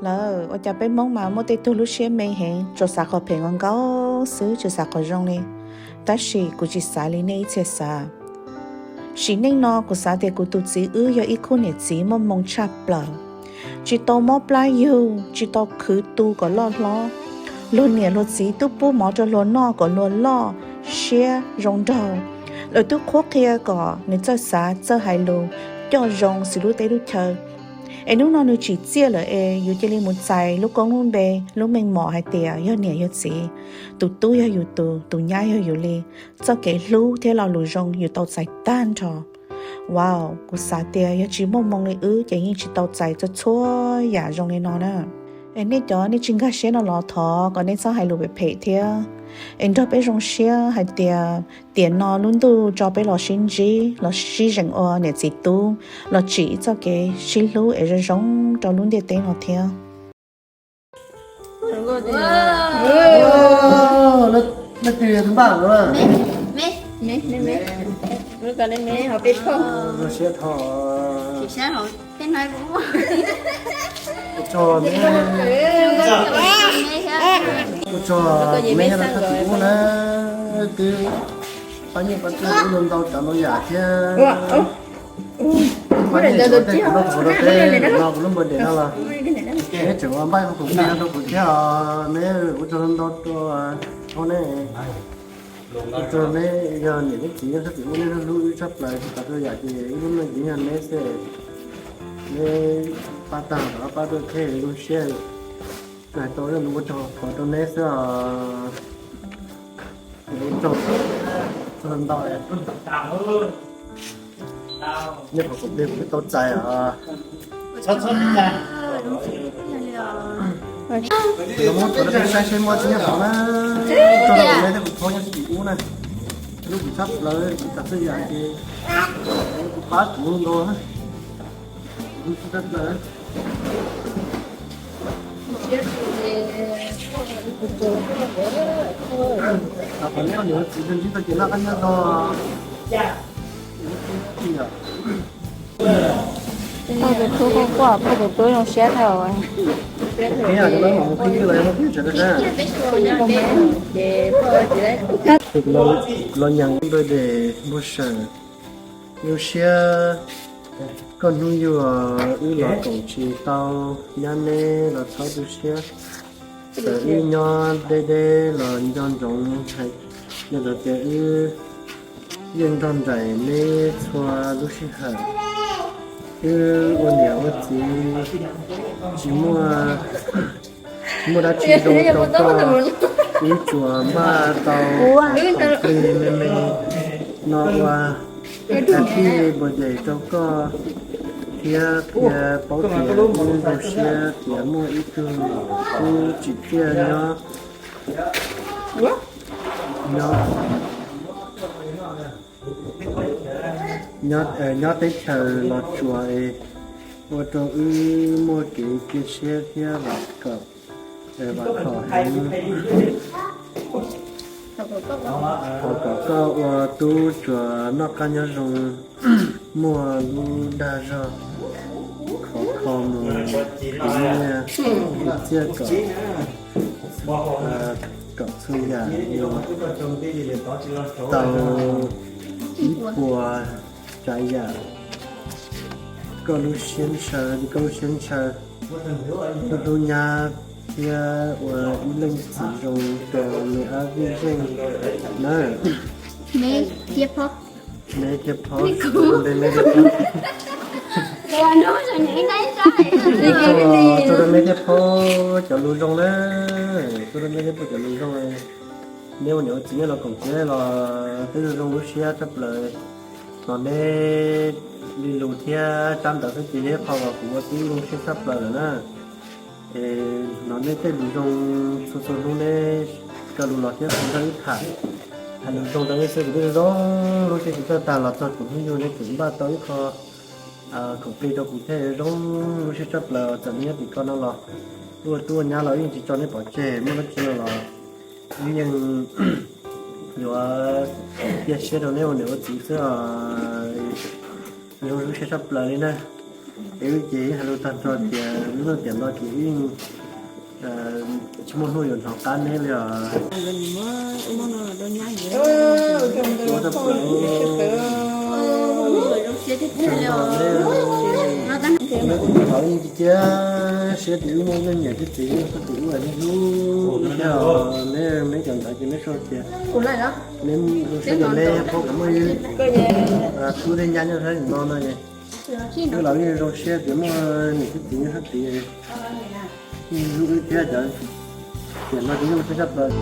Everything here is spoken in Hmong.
Lawm, ua cas peb Hmoob mas muaj tej tug lub siab me heev, tsuas xav qhov phem nkaus nkaus xwb, tsis xav qhov zoo li. Tab sis kuv tsis xav li nej ib txhia xav. Sim neej no kuv xav tias kuv tus txiv wb yog ib khub niam txiv muaj hmoo tshaj plaws, tsis tau mob plab yug, tsis tau khwv tu kom loj hlob. Luag niam luag txiv twb pub mov rau luag noj kom luag loj siab zoo nraug. Lawv twb qhuab qhia kom nws txawj xav txawj hais lus, coj zoo xws lub teb lub chaw. Es hnub no nws tsim txiaj lawm es yus cia li mus txais lub koob lub npe, lub meej mom hais tias yog niam yog txiv, tus tub yog yus tus, tus nyab yog yus li. Txoj kev hlub thiab lo lus zoo yus tau txais tag nrho. Wow, kuv xav tias yog tsis muaj hmoo li wb ces yeej tsis tau txais txhua txhua yam zoo li no na. Es nej cov nej tsis nkag siab no los thov kom nej txhob hais lus phem phem thiab, es nrog peb zoo siab hais tias tiam no lub ntuj tso peb los sib ntsib los sib zeem ua niam txiv tub, los tsim ib txoj kev sib hlub es zoo zoo rau lub ntiaj teb no thiab. Ua tsaug me, ua tsaug me los txhaj txim ub na, twb pab nyiaj pab txiag ntau ntau tsav ntau yam thiab. Pab nyiaj txiag tej kuv noj thaum rau teb no kuv lub npawg dem no los, neb tseem ua npaj ua khoom plig no rau kuv thiab os, neb ua tsaug ntau rau, ua ne, ua rau neb yog niam thiab txiv nyob sab tim ub neb hlub wb tshaj plaws tsis tas rau yam ces wb lub neej tsis yog neb xwb, neb pab tag pab tuaj thiab zoo siab. Hais tau ua tsaug rau neb xwb os. Ua tsaug ntau. Nej pom kuv plig kuv twb tau txais os. Los muab tso rau peb saib seb muaj tsis nyob tod na. Tso rau kuv me thiab kuv phauj nyob tim ub na. Hlub kuv tshaj plaws, kuv txhaj txhaj yam ces kuv pab kuv nkaus na. Hlub tshaj plaws. Qhov neb niam txiv ntsib tau ces noj qab nyob zoo. Poj tus tub quaj quaj, poj tus tub zoo siab dhau. Los nyeem birthday npawg Sawm, zoo siab koj hnub yug wb los koom tsis tau, nyab neb los txhob tu siab. Txawm wb nyob deb deb los nco ntsoov hais, yog tias wb yeej nrog nraim neb txhua lub sij hawm. Wb ua niam ua txiv tsis muaj, muaj dab tsi zoo rau koj, wb tsuas npaj tau khoom plig me me no ua tij npawg Sawm rau koj thiab qhia paub tias wb zoo siab tias muaj ib tug tub tsim txiaj nyob, nyob, nyob teb chaws Los Tsuas es ua rau wb muaj kev cia siab thiab vam khom, vam khom heev. Thov kom koj ua tub tsuas noj qab nyob zoo, muaj lub dag zog khov kho mus khwv nyiaj khwv txiaj kom, kom txhua yam tau ib puas tsav yam. Koj lub siab ntshaw, koj lub siab ntshaw, hlub hlub nyab thiab ua ib leej txiv zoo rau me ab vij zeej na. Me thiab phob, me thiab phob, ua rau me thiab phob cov lus zoo na, ua rau me thiab phob cov lus zoo. Neb ua niam ua txiv neb los koom txiv los twb zoo zoo lub siab tshaj plaws. Hnov neb li lus thiab tsab ntawv xwb ces yog ib qho uas kuv ua tib zoo siab tshaj plaws lawm na. Es hnov neb tej lus zoo txhua txhua hnub neb coj lus los thiab kuv nrog wb tham, hais lus zoo rau neb xwb kuv twb zoo zoo lub siab tsis txawj tag los txog kuv hnub yug neb tseem npaj tau ib qho khoom plig rau kuv thiab zoo lub siab tshaj plaws. Txawm neb nyob tim ko no los, wb ua tub ua nyab los wb yeej tsis tso neb pov tseg, muaj dab tsi no los wb yeej yuav cia siab rau neb ua niam ua txiv xwb os. Zoo lub siab tshaj plaws li na. Es wb ces hais lus tag nrho tias lub tiam no ces wb tsis muaj hnub yuav hnov qab neb li os. Neb kuj tau ib cia siab tias wb muaj leej niam thiab txiv, wb txoj kev hlub thiab os, neb, neb cov ntawd ces neb sau tias neb zoo siab tias neb pom kom muaj ib tug tub thiab nyab nyob sab tim no no es wb los wb zoo siab tias muaj niam thiab txiv nyob sab tid, wb thiab cov tiam no ces yeej ua tsaug tshaj plaws.